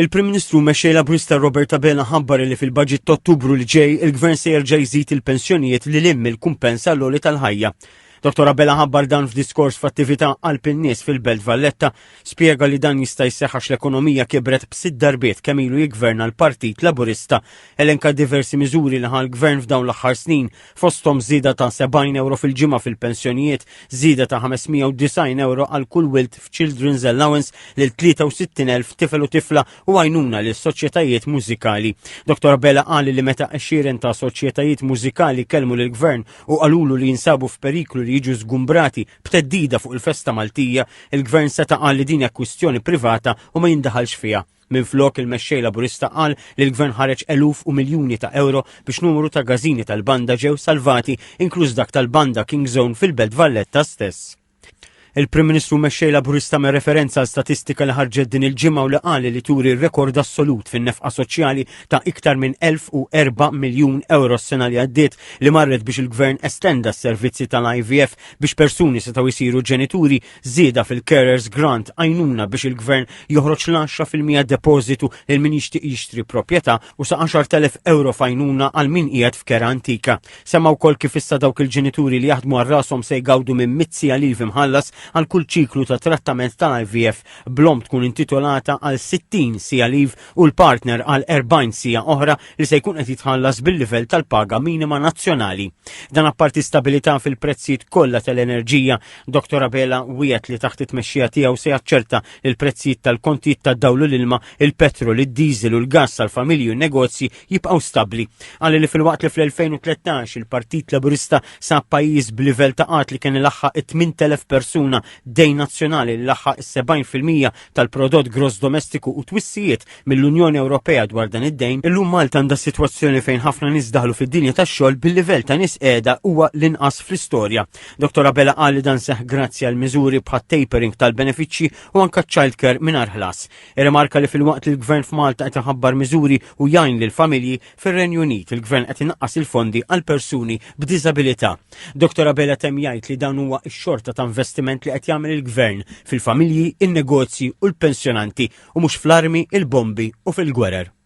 Il-Prim Ministru u Mexxej Laburista Robert Abela ħabbar li fil-baġit ta' Ottubru li ġej il-Gvern se jerġa' jżid il-pensjonijiet lil hinn mill-kumpens għall-għoli tal-ħajja. Dottor Abela ħabbar dan f'diskors f'attività qalb in-nies fil-Belt Valletta, spjega li dan jista' jseħħ għax l-ekonomija kibret b'sitt darbiet kemm ilu jiggverna l-Partit Laburista. Elenka diversi miżuri li ħa l-Gvern f'dawn l-aħħar snin, fosthom żieda ta' 70 ewro fil-ġimgħa fil-pensjonijiet, żieda ta' 590 ewro għal kull wild f'Children's Allowance lil 63,000 tifel u tifla u għajnuna lil soċjetajiet mużikali. Dottor Abela qal li meta għexieren ta' soċjetajiet mużikali kellmu lill-Gvern u qalulu li jinsabu f'periklu li jiġu żgumbrati b'theddida fuq il-festa Maltija, il-Gvern seta' qal li din hija kwistjoni privata u ma jindaħalx fiha. Minflok, il-Mexxej Laburista qal li l-Gvern ħareġ eluf u miljuni ta' ewro biex numru ta' każini tal-banda ġew salvati, inkluż dak tal-banda King's Own fil-Belt Valletta stess. Il-Prim Ministru Mexxej Laburista għamel referenza għal statistika li ħarġet din il-ġimgħa u li qal li turi rekord assolut fin-nefqa soċjali ta' iktar minn 1004 miljun ewro s-sena li għaddiet li marret biex il-Gvern estenda s-servizzi tal-IVF biex persuni setgħu jsiru ġenituri, żieda fil-Carers Grant, għajnuna biex il-Gvern joħroġ l-10% depożitu lil min jixtieq jixtri proprjetà u sa 10,000 ewro f'għajnuna għal min qiegħed f'kera antika. Semma wkoll kif issa dawk il-ġenituri li jaħdmu għal rashom se jgawdu minn mitt siegħa leave imħallas għal kull ċiklu ta' trattament tal-IVF, bl-omm tkun intitolata għal 60 siegħa leave u l-partner għal 40 siegħa oħra li se jkun qed jitħallas bil-livell tal-paga minima nazzjonali. Dan apparti stabilità fil-prezzijiet kollha tal-enerġija. Dottor Abela wiegħed li taħt it-tmexxija tiegħu se jaċċerta li l-prezzijiet tal-kontijiet tad-dawl u l-ilma, il-petrol, id-diesel u l-gass għall-familji u n-negozji jibqgħu stabbli. Qal li filwaqt li fl-2013 il-Partit Laburista sab pajjiż b'livell ta' qgħad li kien ilaħħaq it-8,000 persuna, dejn nazzjonali li laħħaq is-70% tal-prodott gross domestiku u twissijiet mill-Unjoni Ewropea dwar dan id-dejn, illum Malta għandha sitwazzjoni fejn ħafna nies daħlu fid-dinja tax-xogħol bil-livell ta' nies qiegħda huwa l-inqas fl-istorja. Dottor Abela qal li dan seħħ grazzi għal miżuri bħat-tapering tal-benefiċċji u anke ċ-childcare mingħajr ħlas. Irrimarka li filwaqt li l-Gvern f'Malta qed iħabbar miżuri u jgħin lill-familji, fir-Renju Unit il-Gvern qed inaqqas il-fondi għal persuni b'diżabilità. Dottor Abela temm jgħid li dan huwa x-xorta ta' investiment li qed jagħmel il-Gvern fil-familji, in-negozji u l-pensjonanti u mhux fl-armi, il-bombi u fil-gwerer.